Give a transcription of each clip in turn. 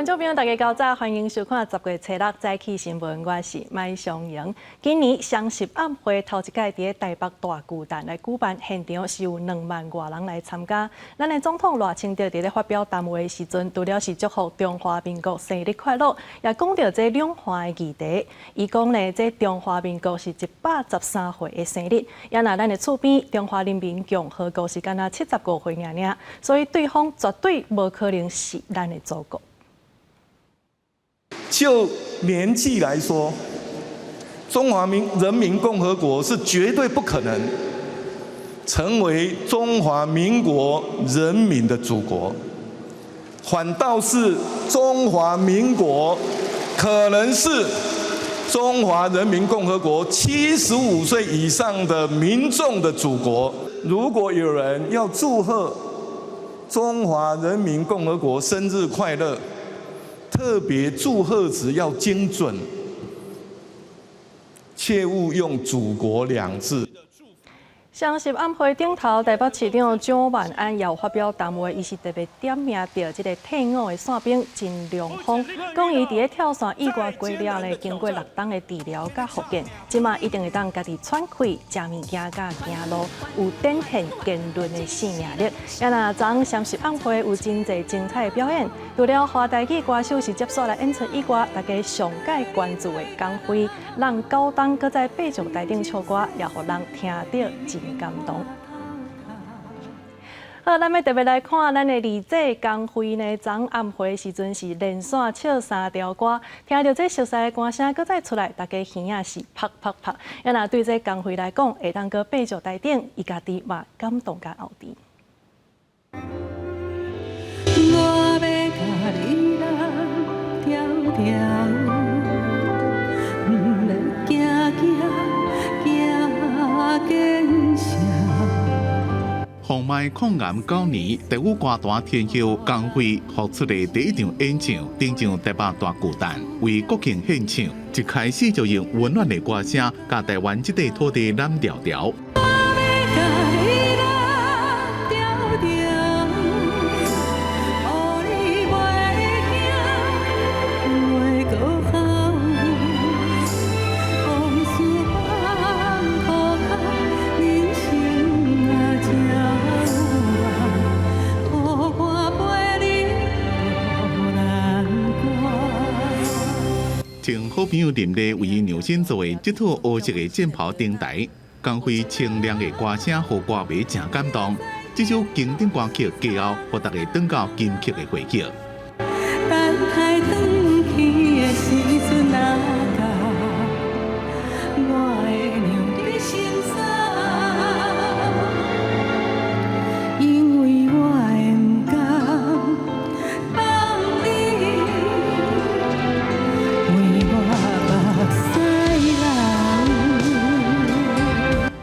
眾朋友，大家較早，歡迎收看10月初六早起新聞，我是麥尚瑩。今年雙十暗會頭一屆佇台北大巨蛋來舉辦，現場是有2萬外人來參加。咱的總統賴清德佇咧發表談話的時陣，除了是祝福中華民國生日快樂，也講著這兩岸的議題。伊講呢，這中華民國是113歲的生日，也若咱的厝邊中華人民共和國是干焦75歲爾爾，所以對方絕對無可能是咱的祖國。就年紀來說，中華民人民共和國是絕對不可能成為中華民國人民的祖國，反倒是中華民國可能是中華人民共和國75歲以上的民眾的祖國。如果有人要祝賀中華人民共和國生日快樂，特別祝賀詞要精準，切勿用“祖國”兩字。雙十暗會頂頭，台北市長蔣萬安也有發表談話，伊是特別點名著這個退伍的傘兵陳良峰，講伊佇咧跳傘意外過了呢，經過6冬的治療佮復健，這馬一定會當家己喘氣、食物件佮行路，有展現堅韌的生命力。也若昨雙十暗會有真濟精彩的表演，除了華台語歌手是接續來演出以外，大家上蓋關注的江蕙，讓九冬閣在爬上台頂唱歌，也予人聽著真感動。好，咱欲特別來看咱的二姐江蕙呢，昨暗會時陣是連續唱三條歌，聽著這熟似的歌聲閣再出來，大家耳仔是啪啪啪。也若對這江蕙來講，會當閣爬上台頂，伊家己嘛感動佮後甜。我欲共你攬牢牢，毋免驚驚驚見笑。防霾抗癌9年，台語歌壇天后江蕙復出的第一場演唱，登上台北大巨蛋，為國慶獻唱。一開始就用溫暖的歌聲，共台灣這塊土地攬牢牢。我欲共你攬牢牢，予你袂驚袂閣哭。往事放予跤，人生若這有夢，予我陪你渡難關。請好朋友林麗為伊量身做的這套烏色的戰袍登台，江蕙清亮的歌聲予歌迷誠感動。這首經典歌曲過後，予大家轉到金曲的回憶。等待轉去的時陣若到，我會讓你先走，因為我會毋甘放你為我目屎流。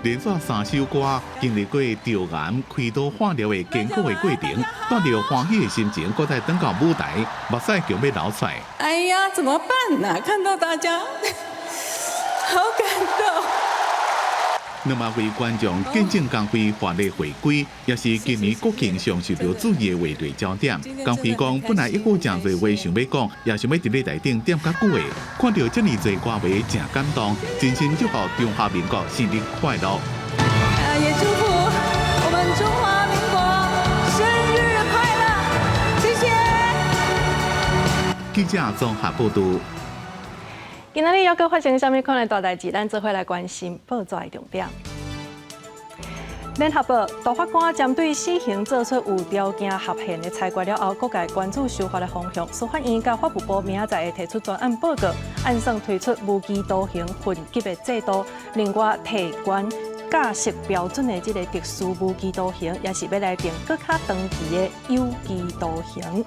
連續三首歌，經歷過治癌、開刀、化療的艱苦的過程，帶著歡喜的心情，閣再轉到舞台，目屎就欲流出來。哎呀，怎麼辦呢？看到大家，好感動。2萬位觀眾見證江蕙華麗回歸，也是今年國慶上受著注意的話題焦點。江蕙講，本來猶閣誠濟話想欲講，也想欲佇咧台頂踮較久的，看著這爾濟歌迷誠感動，真心祝福中華民國生日快樂。也祝福我們中華民國生日快樂，謝謝。記者綜合報導。今仔日猶閣發生啥物款的大代誌？咱做伙來關心報紙的重點。聯合報大法官針對死刑做出有條件合憲的裁決了後，各界關注修法的方向。司法院佮法務部明仔載會提出專案報告，按算推出無期徒刑分級的制度。另外，提懸假釋標準的這個特殊無期徒刑，也是欲來定閣較長期的有期徒刑。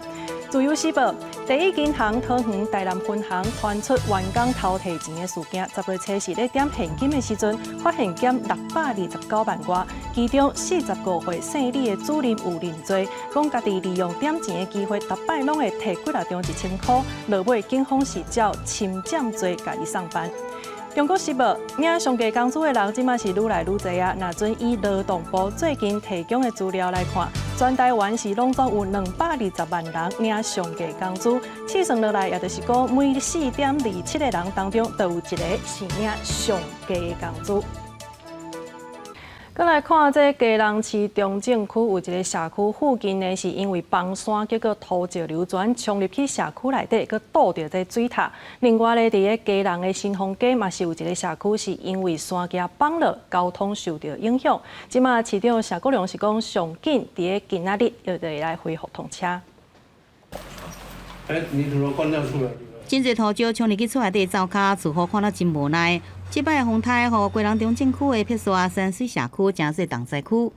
自由時報，第一銀行桃園台南分行傳出員工偷提錢的事件。10月初四咧點現金的時陣，發現減629萬外，其中45歲姓李的主任有認罪，講家己利用點錢的機會，逐擺攏會提幾若張1000箍，落尾警方是照侵佔罪共伊送辦。中國時報，領上低工資的人，這馬是愈來愈濟啊！若準以勞動部最近提供的資料來看，全台灣是攏總有220萬人領上低工資，試算落來，也就是講每4.27個人當中，就有一个是領上低工資。閣來看這基隆市中正區有一个社區附近呢，是因為崩山，結果土石流全衝入去社區內底，閣堵著這水塔。另外咧，佇咧基隆的新豐街嘛是有一个社區，是因為山崎崩落，交通受著影響。這馬市長謝國樑是講，上緊佇咧今仔日又會來恢復通車。欸，泥土都灌掉出來。真濟土石衝入去厝內底灶跤，住戶看了真無奈。這擺風颱，予基隆中正區的碧沙山水社區成做重災區。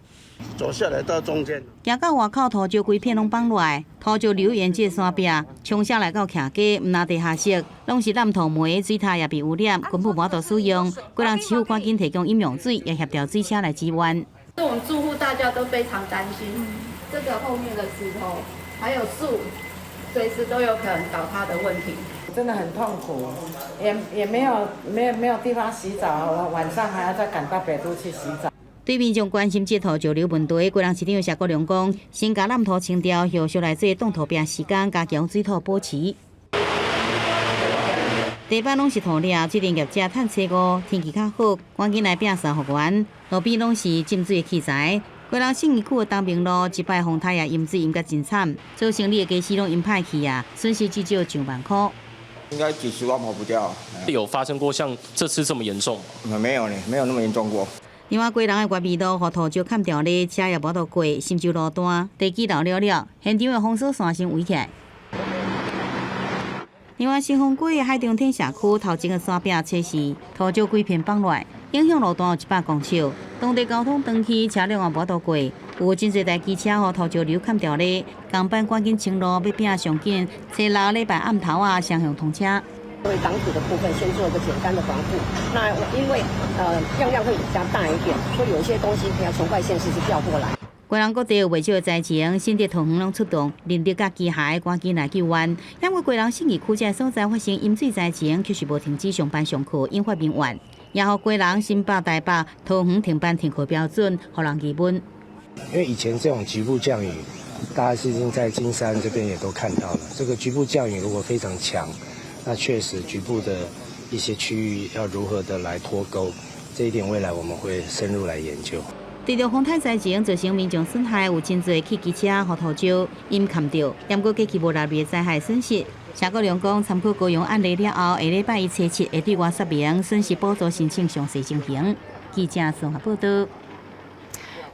走下來到中間，行到外口，土石規片攏崩落來，土石流沿這山壁衝下來到徛街，毋但地下室，攏是濫土糜，水塔也被污染，根本無法度使用。基隆市府趕緊提供飲用水，也協調水車來支援。我們住戶大家都非常擔心，這個後面的石頭還有樹，隨時都有可能倒塌的問題。真的很痛苦，也沒有地方洗澡，晚上還要再趕到北都去洗澡。對民眾關心這土石流問題，基隆市長謝國樑講，先共濫土清掉，後續來做擋土壁時間，加強水土保持。地板攏是土料，水電業者趁初五天氣較好，趕緊來摒掃復原。路邊攏是浸水的器材。基隆信義區的東平路這擺風颱也淹水淹甲真慘，做生理的家私攏淹歹去啊，損失至少上萬箍。應該幾十萬跑不掉。有發生過像這次這麼嚴重？沒有呢，沒有那麼嚴重過。另外，基隆的月眉路予土石崁著咧，車也無法度過，深州路段地基流了了，現場的封鎖線先圍起來。另外，新豐街的海中天社區頭前的山壁測試土石規片崩落來，影響路段有100公尺，當地交通斷去，車輛也無法度過。有真濟台機車予土石流崁著咧，工班趕緊清路，欲拼上緊，初六禮拜暗頭仔雙向通車。對擋土的部分先做一個簡單的防護。那因為樣量會比較大一點，所以有一些東西要從外縣市去調過來。基隆各地有袂少的災情，新竹桃園攏出動人力佮機械趕緊來救援。因為基隆信義區這个所在發生淹水災情，卻是無停止上班上課，引發民怨，也予基隆、新北、台北、桃園停班停課標準，予人疑問。因為以前這種局部降雨，大家是已經在金山這邊也都看到了。這個局部降雨如果非常強，那確實局部的一些區域要如何的來脫鈎，這一點未來我們會深入來研究。隨著風颱災情造成民眾損害，有真濟汽機車予土石淹崁著，毋過過去無納入災害損失。謝國樑講，參考高雄案例了後，下禮拜一初七會對外說明損失補助申請詳細情形。記者綜合報道。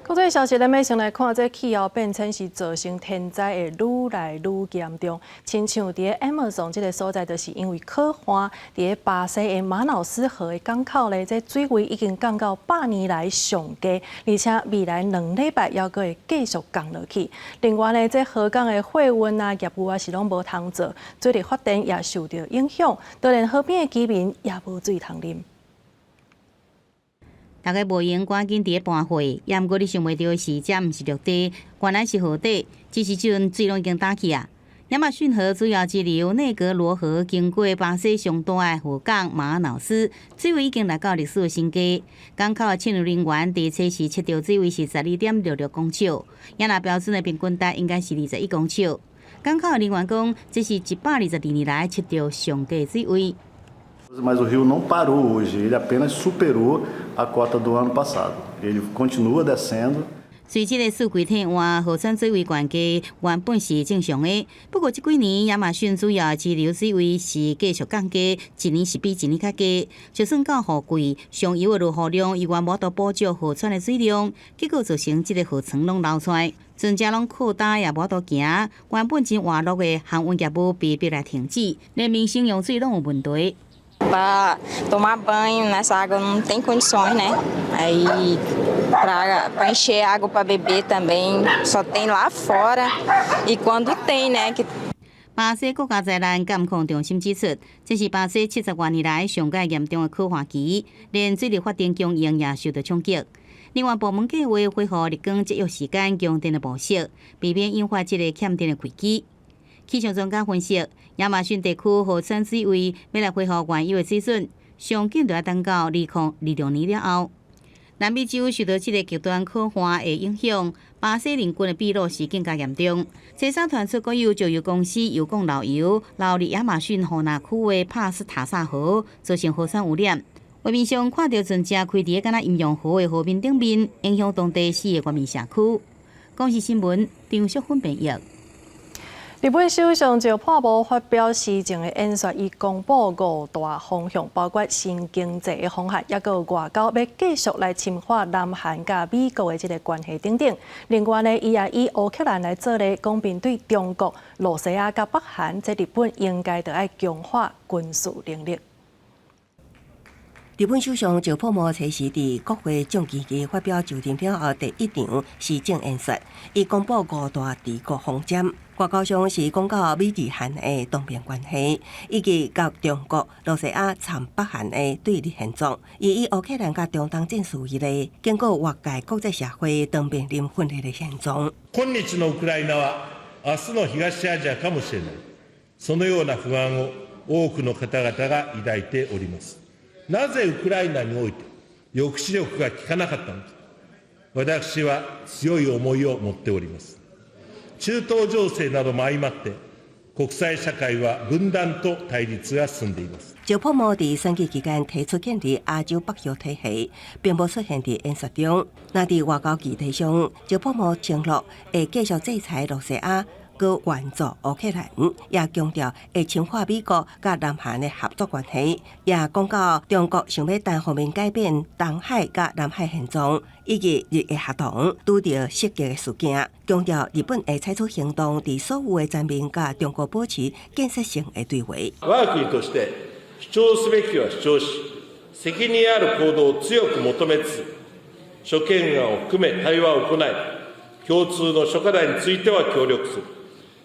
國際消息，咱欲先來看，這氣候變遷是造成天災會愈來愈嚴重。親像佇咧 Amazon 這个所在，就是因為洘旱，佇咧巴西的馬瑙斯河的港口咧，這水位已經降到100年來上低，而且未來2禮拜猶閣會繼續降落去。另外呢，這河港的貨運啊、業務啊是攏無通做，水力發電也受著影響，就連河邊的居民也無水通啉。大家無閒趕緊佇咧搬貨，也毋過你想袂著的是，這毋是陸地，原來是河底，這時陣水攏已經焦去啊。亞馬遜河主要支流內格羅河經過巴西上大的河港馬瑙斯，水位已經來到歷史的新低。港口的測量人員佇初時測著水位是12.66公尺，也若標準的平均值應該是21公尺。港口的人員講，這是122年來測著上低水位。 Mas o rio não parou hoje, ele apenas superou a cota do ano passado. Ele continua descendo. 隨這个四季替換，河川水位懸低，原本是正常的。不過這幾年亞馬遜主要支流水位是繼續降低，一年是比一年較低。就算到雨季，上游的落雨量猶原無法度補足河川的水量，結果造成這个河床攏流出來，船隻攏靠焦也無法度行。原本真活絡的航運業務被迫來停止，連民生用水攏有問題。 Para tomar banho nessa água não tem condições, né? Aí para encher água para beber também só tem lá fora e quando tem, né? Que 巴西國家災難監控中心指出，這是巴西70多年來上蓋嚴重的洘旱期，連水力發電供應也受到衝擊。另外，部門計劃恢復日光節約時間供電的模式，避免引發這个欠電的危機。氣象專家分析，亞馬遜地區河川水位欲來恢復原有的水準，上緊就欲等到2026年了後。南美洲受到這个極端苦旱的影響，巴西人均的比魯是更加嚴重。這三傳出國有石油公司油管漏油，流入亞馬遜河南區的帕斯塔薩河，造成河川污染。畫面上看著船隻開佇個敢若陰陽河的河面頂面，影響當地四個原民社區。公視新聞張淑芬編譯。日本首相石破茂發表施政的演說，伊公布五大方向，包括新經濟的方案，抑閣有外交欲繼續來深化南韓佮美國的這个關係等等。另外呢，伊也以烏克蘭來做例，講面對中國、露西亞佮北韓，這日本應該著愛強化軍事能力。日本首相石破茂初時佇國會眾議院發表就任了後第一場施政演說，伊公布五大治國方針。外交上是講到美日韓的同盟關係，以及佮中國、露西亞摻北韓的對立現狀。伊以烏克蘭佮中東戰事為例，警告外界國際社會當面臨分裂的現狀。今日のウクライナは明日の東アジアかもしれない。そのような不安を多くの方々が抱いております。なぜウクライナにおいて抑止力が効かなかったのか、私は強い思いを持っております。中東情勢なども相まって、國際社會は分斷と対立が進んでいます。石破茂佇選舉期間提出建立亞洲北約體系，並無出現佇演說中。若佇外交議題上，石破茂承諾會繼續制裁露西亞，閣援助烏克蘭，也強調會深化美國佮南韓的合作關係，也講到中國想欲單方面改變東海佮南海現狀，以及日的合同拄著襲擊的事件，強調日本會採取行動，佇所有的層面佮中國保持建設性的對話。我が國として主張すべきは主張し、責任ある行動を強く求めつつ、諸懸案を含め対話を行い、共通の諸課題については協力する。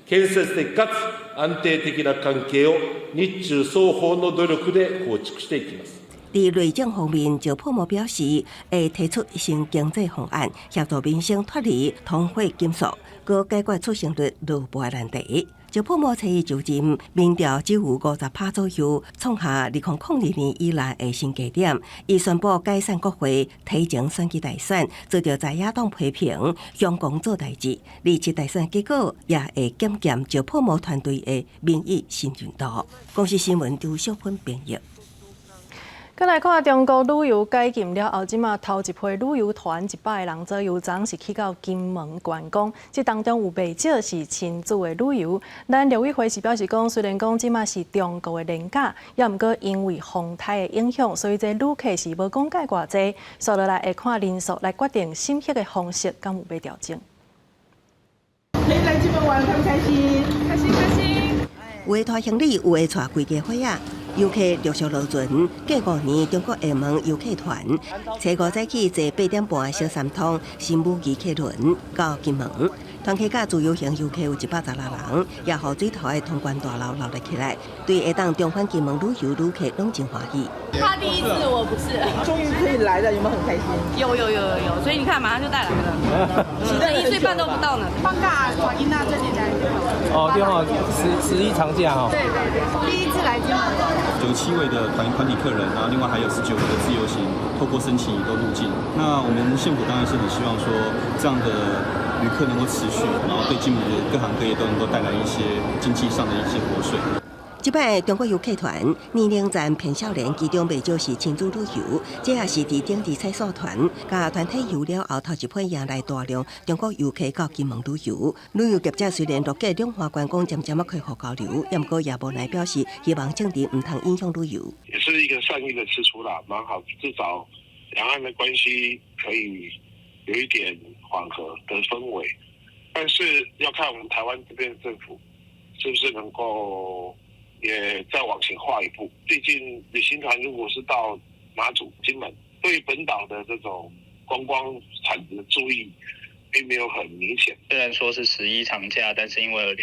建設的かつ安定的な関係を日中雙方の努力で構築していきます。佇內政方面，石破茂表示會提出新經濟方案，協助民生脫離通貨緊縮，閣解決出生率落步的難題。石破茂初一就任，民調只有50趴左右，創下2002年以來的新低點。伊宣布解散國會，提前選舉大選，遭著在野黨批評，強狂做代誌。二次大選結果也會檢驗石破茂團隊的民意信任度。公視新聞張淑芬編譯。閣來看中國旅遊解禁了後，這馬頭一批旅遊團100個人左右，昨是去到金門觀光。這當中有袂少是親子的旅遊。咱陸委會是表示講，雖然講這馬是中國的年假，也毋過因為風颱的影響，所以這旅客是無講蓋偌濟。紲落來會看人數來決定審核的方式，敢有欲調整。可以來金門玩，開不開心？開心開心。有的拖行李，有的帶規家伙仔。遊客陸續落船，過5年中國廈門遊客團，初五早起坐8點半的小三通新武夷客輪到金門。團客佮自由行遊客有116人，也予水頭的通關大樓鬧熱起來，對會當重返金門旅遊旅客攏真歡喜。他第一次，我不是。終於可以來了，有沒有很開心？有有有有有，所以你看，馬上就帶來了。1歲半都不到呢。放假帶囡仔這裡來。哦，對哦，十一長假哦。對對對，第一次來金門。97位的團體客人，然後另外還有19位的自由行，透過申請都入境。那我們縣府當然是很希望說，這樣的旅客能夠持續，然後對金門的各行各業都能夠帶來一些經濟上的一些活水。這擺中國遊客團年齡層偏少年，其中袂少是親子旅遊，這也是佇頂次採線團佮團體遊了後，頭一批迎來大量中國遊客到金門旅遊。旅遊業者雖然預計兩岸觀光漸漸仔恢復交流，毋過也無奈表示希望政治毋通影響旅遊。也是一個善意的釋出啦，蠻好，至少兩岸的關係可以有一點緩和的氛圍。但是要看我們台灣這邊政府是不是能夠也再往前跨一步。畢竟旅行團如果是到馬祖、金門，對本島的這種觀光產值的注意，並沒有很明顯。雖然說是十一長假，但是因為有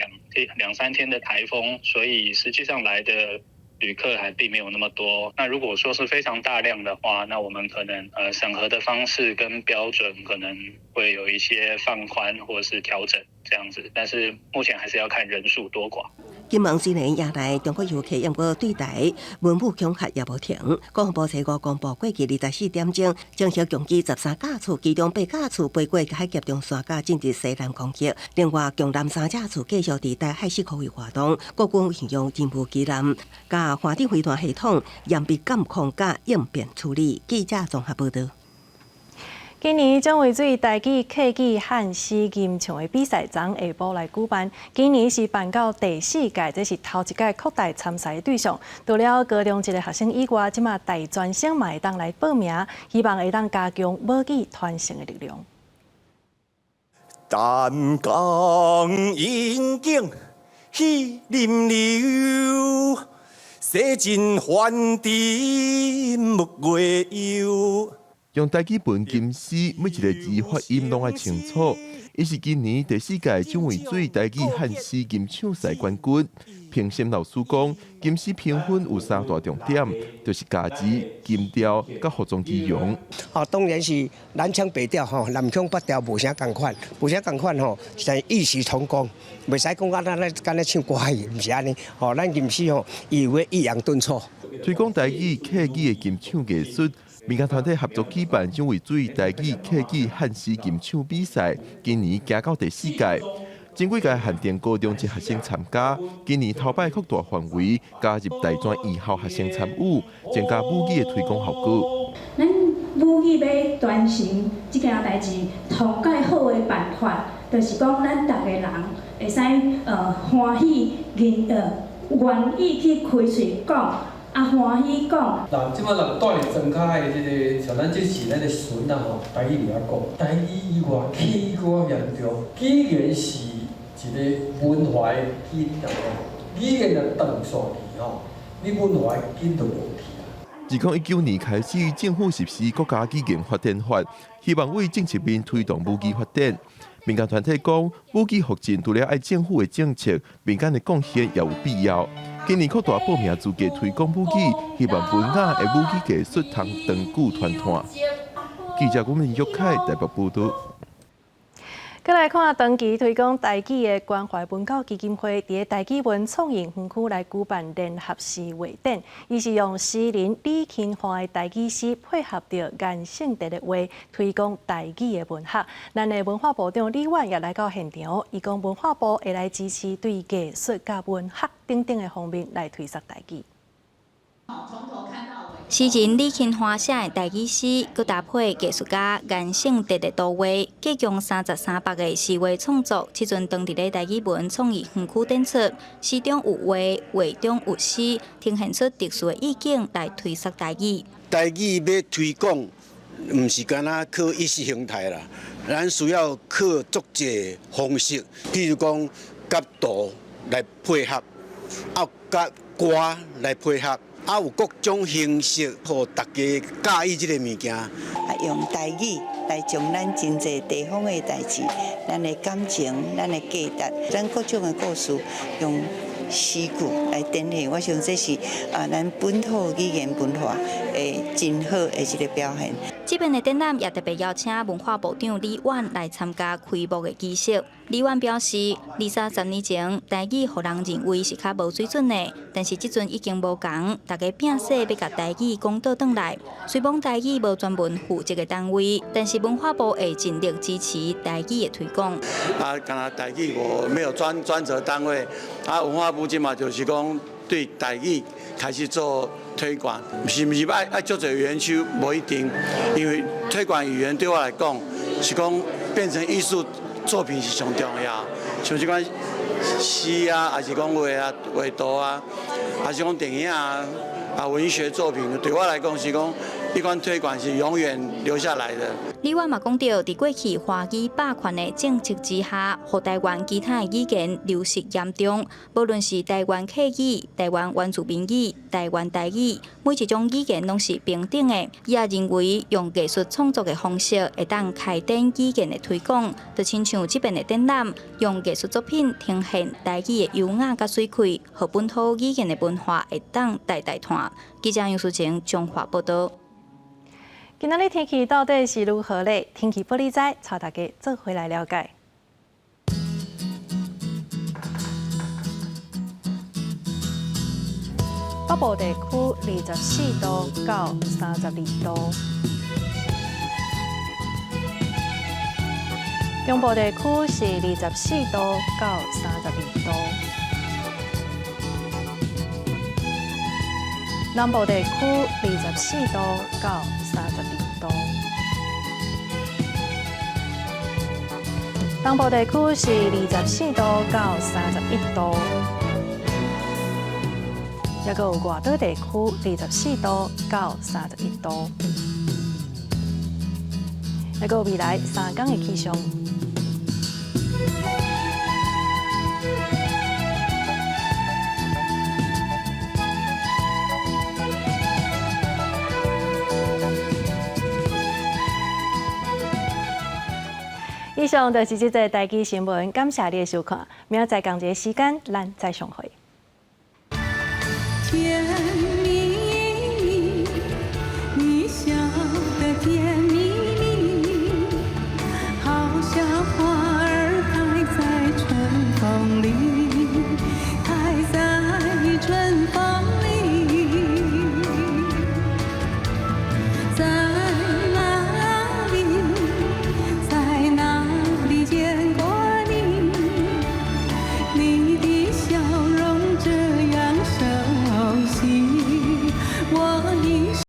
兩三天的颱風，所以實際上來的旅客還並沒有那麼多。那如果說是非常大量的話，那我們可能審核的方式跟標準可能會有一些放寬或是調整這樣子。但是目前還是要看人數多寡。金門雖然迎來中國遊客，毋過對台文武恐嚇也無停。國防部初五公布過去24點鐘，偵測共機13架次，其中8架次飛過海峽中山佮進入西南空域。另外，共艦3架次繼續佇台海四區域活動。國軍運用任務機艦、佮反彈飛彈系統嚴密監控佮應變處理。記者綜合報導。今年蔣渭水台語客語漢詩吟唱的比賽，昨下晡來舉辦。今年是辦到第四屆，這是頭一屆擴大參賽的對象。除了高中級的學生以外，這馬大專生嘛會當來報名，希望會當加強母語傳承的力量。淡江引頸喜林流，洗盡凡塵木月幽。用台語文吟詩，每一个字發音攏愛清楚。伊是今年第四屆蔣渭水台語漢詩吟唱賽冠軍。評審老師講，吟詩評分有三大重點，就是咬字、音調佮服裝儀容。哦，當然是南腔北調吼，南腔北調無啥仝款，無啥仝款吼，是異曲同工，袂使講啊，咱咧敢若唱歌戲，毋是按呢。吼，咱吟詩吼，伊有抑揚頓挫。推廣台語客語的吟唱藝術。民間團體合作舉辦蔣渭水台語客語漢詩吟唱比賽，今年行到第四屆，前幾屆限定高中級學生參加，今年頭擺擴大範圍，加入大專院校學生參與，增加母語的推廣效果。咱母語欲傳承這件代誌，上蓋好的辦法，就是講咱逐个人會使歡喜願意去開喙講。啊，歡喜講。人這擺人蹛佇莊跤的這个，像咱這是咱的孫仔吼，台語袂曉講，台語以外，客語閣較嚴重。語言是一个文化的根啊吼，語言若斷線去吼，你文化的根就無去啊。2019年開始，政府實施國家語言發展法，希望為政策面推動母語發展。民間團體講，母語復振除了愛政府的政策，民間的貢獻也有必要。今年擴大報名資格推廣母語，希望文雅的母語藝術通長久傳傳。記者郭明玉凱台北報導。閣來看長期推廣台語的關懷文教基金會，佇台語文創意園區來舉辦聯合詩畫展。伊是用詩人李勤華的台語詩配合著顏聖哲的畫，推廣台語的文學。咱的文化部長李婉也來到現場，伊講文化部會來支持對藝術佮文學等等的方面來推捒台語。詩人李勤華寫的台語詩，閣搭配藝術家顏聖哲的圖畫，計共33幅的詩畫創作，這陣當佇咧台語文創意園區展出。詩中有畫，畫中有詩，呈現出特殊的意境來推捒台語。台語欲推廣，毋是干焦靠意識形態啦，咱需要靠足濟方式，譬如講佮圖來配合，啊佮歌來配合。啊，有各種形式，予大家佮意這个物件。啊，用台語來將咱真濟地方的代誌、咱的感情、咱的價值、咱各種的故事，用詩句來展現。我想這是啊，咱本土語言文化的真好的一个表現。這邊的展覽也特別邀請文化部長李婉來參加開幕的儀式。李婉表示，二三十年前台語予人認為是較無水準的，但是這陣已經無仝，大家拚勢欲共台語講倒轉來。雖罔台語無專門負責的單位，但是文化部會盡力支持台語的推廣。啊，敢若台語無沒有專責單位，啊，文化部這馬就是講對台語開始做推廣，是毋是愛足濟園區？無一定，因為推廣語言對我來講是講變成藝術作品是上重要。像這款詩啊，還是講畫啊、畫圖啊，還是講電影啊、啊文學作品，對我來講是講這款推廣是永遠留下來的。李婉嘛講到，佇過去華語霸權的政策之下，予台灣其他的語言流失嚴重。無論是台灣客語、台灣原住民語、台灣台語，每一種語言攏是平等的。伊也認為，用藝術創作的方式，會當開展語言的推廣，就親像這遍的展覽，用藝術作品呈現台語的優雅佮媠氣，予本土語言的文化會當代代傳。記者楊淑晴彰化報導。今仔日天氣到底是如何咧？天氣報你知，帶大家做伙來了解。北部地區24度到32度，中部地區是24度到32度，南部地區24度到32度，東部地區是24度到31度。抑閣有外島地區24度到31度，抑閣有未來3工的氣象。以上就是這節台語新聞，感謝你的收看，明仔載仝一个時間，咱再相會。